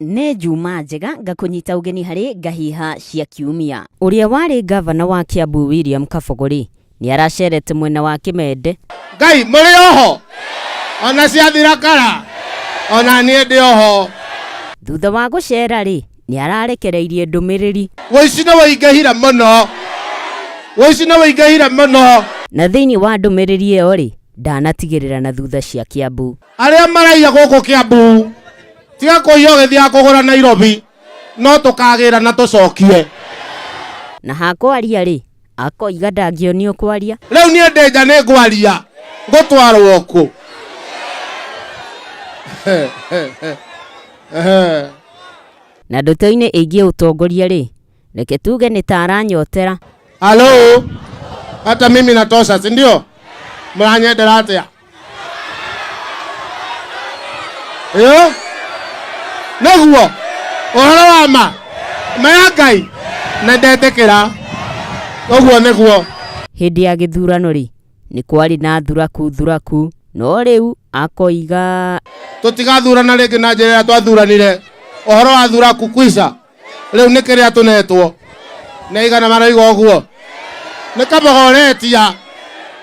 Nĩ Njuma njega ngakũnyita ũgeni harĩ Ngahiha cia Kiumia. Ũrĩa warĩ ngavana wa Kiambu William Kabogori nĩ aracerete mwena wa Kĩmende. Ngai mũrĩ oho ona ciathira kara ona niĩ ndĩ oho. Thutha wa gũcera rĩ, nĩ ararekereirie ndũmĩrĩri. Wũici nĩ wũingĩhire mũno, wũici nĩ wũingĩhire mũno. Na thĩinĩ wa ndũmĩrĩri ĩyo rĩ, ndanatigĩrĩra na thutha cia Kiambu. Arĩa maraiya gũkũ Kiambu, tiga kũiya ũgĩthiaga kũgũra Nairobi, no tũkagĩra na tũcokie. Na hakwaria rĩ, akoiga ndangĩonio kwaria. Rĩu niĩ ndĩ nja nĩ ngwaria, ngũtwarwo kũ? Na ndeto-inĩ ĩgiĩ ũtongoria rĩ, reke tuge nĩ ta aranyotera. Halo, hata mimi natosha, si ndio? Mranyendera atĩa? Ĩyo nĩguo ũhoro wa ma ma ya Ngai na ndetĩkĩra ũguo nĩguo. Hĩndĩ ya gĩthurano rĩ, nĩ kwarĩ na thuraku thuraku, no rĩu akoiga. Tũtigathurana rĩngĩ na njĩra ĩrĩa twathuranire. Ũhoro wa thuraku kwisha. Rĩu nĩ kĩrĩa tũnetwo. Nĩ aigana maroiga ũguo? Nĩ Kabogo ũretia.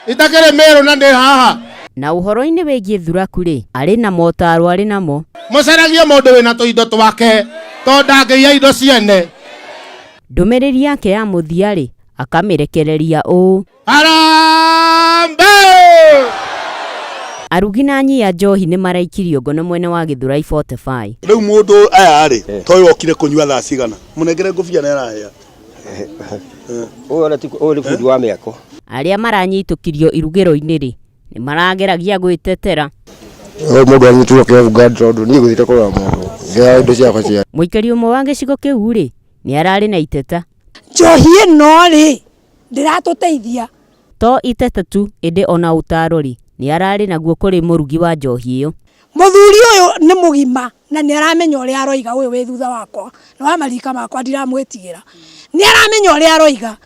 Itakĩrĩ Mĩrũ na ndĩ haha. Na ũhoro-inĩ wĩgiĩ thuraku rĩ, arĩ na motaro arĩ namo. Mũcaragie mũndũ wĩna tũindo twake tondũ ndangĩiya indo ciene. Ndũmĩrĩri yake ya mũthia rĩ, akamĩrekereria ũũ. Harambee! Arugi na anyui a njohi nĩ maraikirio ngono mwena wa Gĩthũrai 45. Rĩu mũndũ aya rĩ, toyũ okire kũnyua thaa cigana? Mũnengere ngũbia nĩ arahĩa. Ũyũ ona ti ũyũ nĩ bundi wa mĩako. Arĩa maranyitũkirio irugĩro-inĩ rĩ, nĩ marageragia gwĩtetera. Ũyũ mũndũ anyitirwo kĩobu tondũ niĩ ngũthiĩte kũrora mũndũ ngĩoya indo ciakwa cia. Mũikari ũmwe wa gĩcigo kĩu rĩ, nĩ ararĩ na iteta. Njohi ĩno rĩ, ndĩratũteithia. To iteta tu ĩndĩ ona ũtaaro rĩ, nĩ ararĩ naguo kũrĩ mũrugi wa njohi ĩyo. Mũthuri ũyũ nĩ mũgima na nĩ aramenya ũrĩa aroiga ũyũ wĩ thutha wakwa nĩ wa marika makwa ndiramwĩtigĩra. Nĩ aramenya ũrĩa aroiga.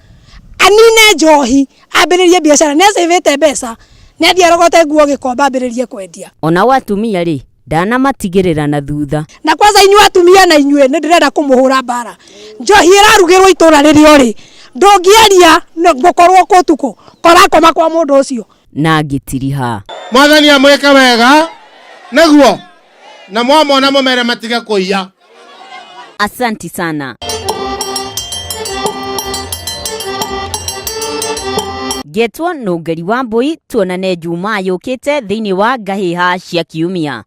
Anine njohi ambĩrĩrie biacara nĩ acĩvĩte mbeca nĩ athiĩ arogote nguo gĩkomba ambĩrĩrie kwendia. Onao atumia rĩ, ndanamatigĩrĩra na thutha. Na kwanza inyuĩ atumia na inyuĩ nĩ ndĩrenda kũmũhũra mbara. Njohi ĩrarugĩrwo itũra rĩrĩa ũrĩ ndũngĩaria ngũkorwo kũ ũtukũ korakoma kwa mũndũ ũcio. Na ngĩtiriha. Mwathani amwĩke wega nĩguo na mwamona mũmere matige kũiya. Asanti sana. Ngetwo Nũngeri wa Mbũi, tuonane Jumaa yũkĩte thĩinĩ wa Ngahĩha cia Kiumia.